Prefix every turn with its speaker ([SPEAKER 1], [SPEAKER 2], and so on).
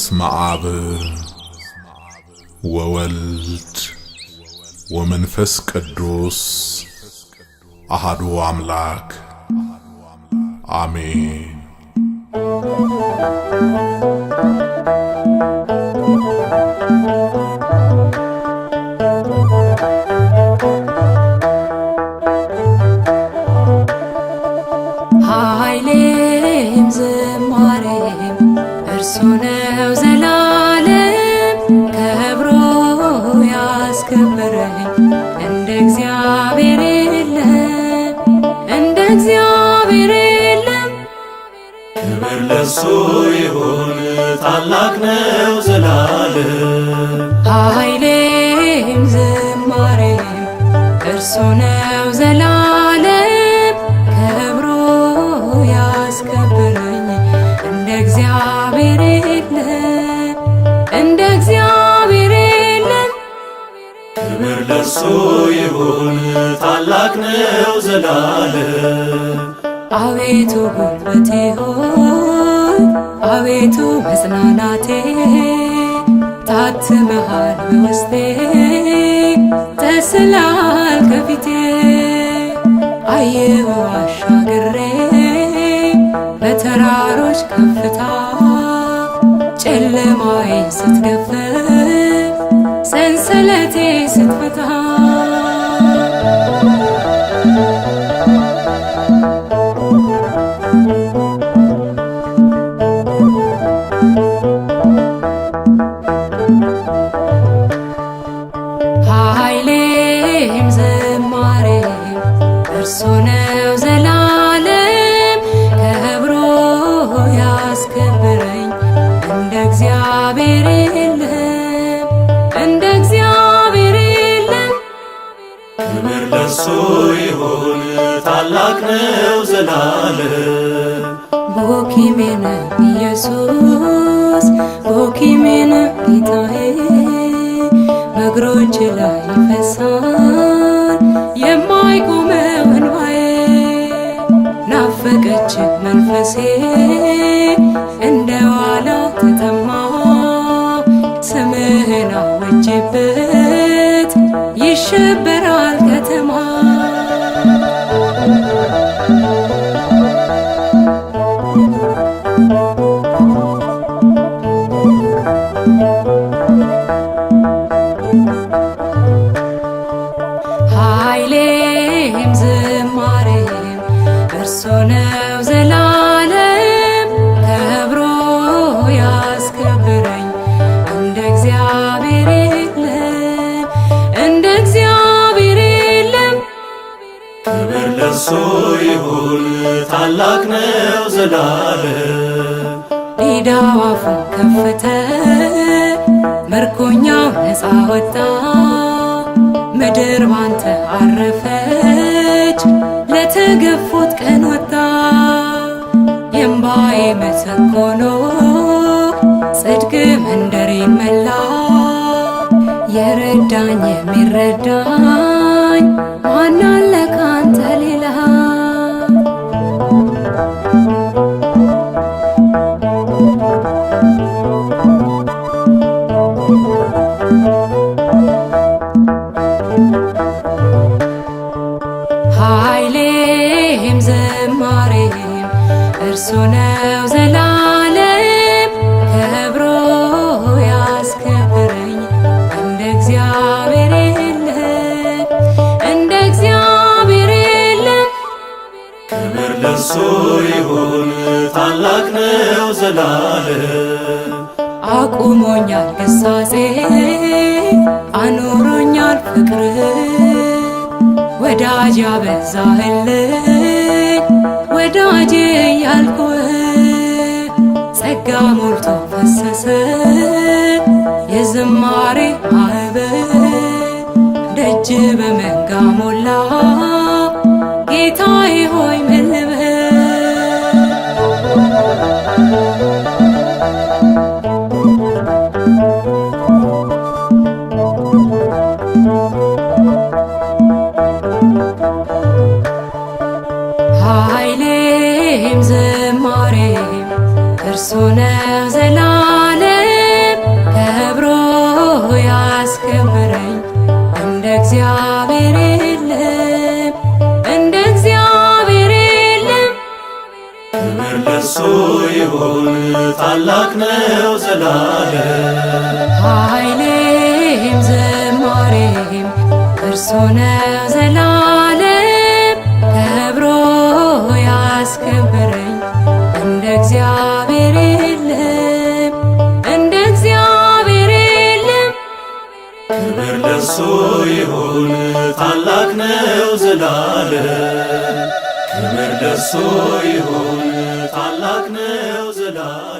[SPEAKER 1] በስመ አብ ወወልድ ወመንፈስ ቅዱስ አሐዱ አምላክ አሜን።
[SPEAKER 2] ኃይሌም ዝማሬም እርሱ ነው ዘላለም ከብሮ ያስከበረኝ እንደ እግዚአብሔር የለም፣ እንደ እግዚአብሔር የለም።
[SPEAKER 3] ክብር ለሱ ይሁን ታላቅ ነው ዘላለም።
[SPEAKER 2] ኃይሌም ዝማሬም እርሱ ነው ዘላለም ከብሮ ያስከበረኝ እንደ እግዚአብሔር የለም፣ እንደ እግዚአብሔር የለም።
[SPEAKER 3] ክብር ለሱ ይሁን ታላቅ ነው ዘላለም።
[SPEAKER 2] አቤቱ ጉልበቴ ሆይ፣ አቤቱ መጽናናቴ፣ ታትመሃል በውስጤ፣ ተስለሃል ከፊቴ። አየሁ አሻግሬ በተራሮች ከፍታ፣ ጨለማዬን ስትገፍፍ፣ ሰንሰለቴ ስትፈታ። ኃይሌም ዝማሬም እርሱ ነው ዘላለም ከብሮ ያስከበረኝ እንደ እግዚአብሔር የለም፣ እንደ እግዚአብሔር የለም።
[SPEAKER 3] ክብር ለሱ ይሁን ታላቅ ነው ዘላለም።
[SPEAKER 2] ቦኪሜነ ኢየሱስ፣ ቦኪሜነ ጌታዬ፣ በእግሮች ላይ ይፈሳል የማይቆመው እንባዬ። ናፈቀች መንፈሴ፣ እንደ ዋላ ተጠማ፣ ስምህን አውጄበት ይሸበራል ከተማ። ኃይሌም ዝማሬም እርሱ ነው ዘላለም ከብሮ ያስከበረኝ እንደ እግዚአብሔር የለም፣ እንደ እግዚአብሔር የለም።
[SPEAKER 3] ክብር ለሱ ይሁን ታላቅ ነው ዘላለም።
[SPEAKER 2] ዲዳው አፉን ከፈተ፣ ምርኮኛው ነፃ ወጣ፣ ምድር ባንተ አረፈች፣ ለተገፉት ቀን ወጣ። የእምባዬ መሰክ ሆኖ ጽድቅ መንደሬን መላ። የረዳኝ የሚረዳኝ ማን አለ ካንተ ሌላ? ኃይሌም ዝማሬም እርሱ ነው ዘላለም ከብሮ ያስከበረኝ እንደ እግዚአብሔር የለም፣ እንደ እግዚአብሔር የለም።
[SPEAKER 3] ክብር ለሱ ይሁን ታላቅ ነው ዘላለም።
[SPEAKER 2] አቁሞኛል ግሳጼ፣ አኑሮኛል ፍቅር፣ ወዳጅ ያበዛህልኝ ወዳጅ ያልኩህ። ጸጋ ሞልቶ ፈሰሰ የዝማሬ ማዕበል፣ ደጅ በመንጋ ሞላ፣ ጌታዬ ሆይ ምን ልበል? ኃይሌም ዝማሬም እርሱ ነው ዘላለም። ነው ዘላለም ከብሮ ያስከበረኝ እንደ እግዚአብሔር የለም፣ እንደ እግዚአብሔር የለም።
[SPEAKER 3] ክብር ለእርሱ ይሁን ታላቅ ነው ዘላለም። ክብር ለእርሱ ይሁን ታላቅ ነው ዘላለም።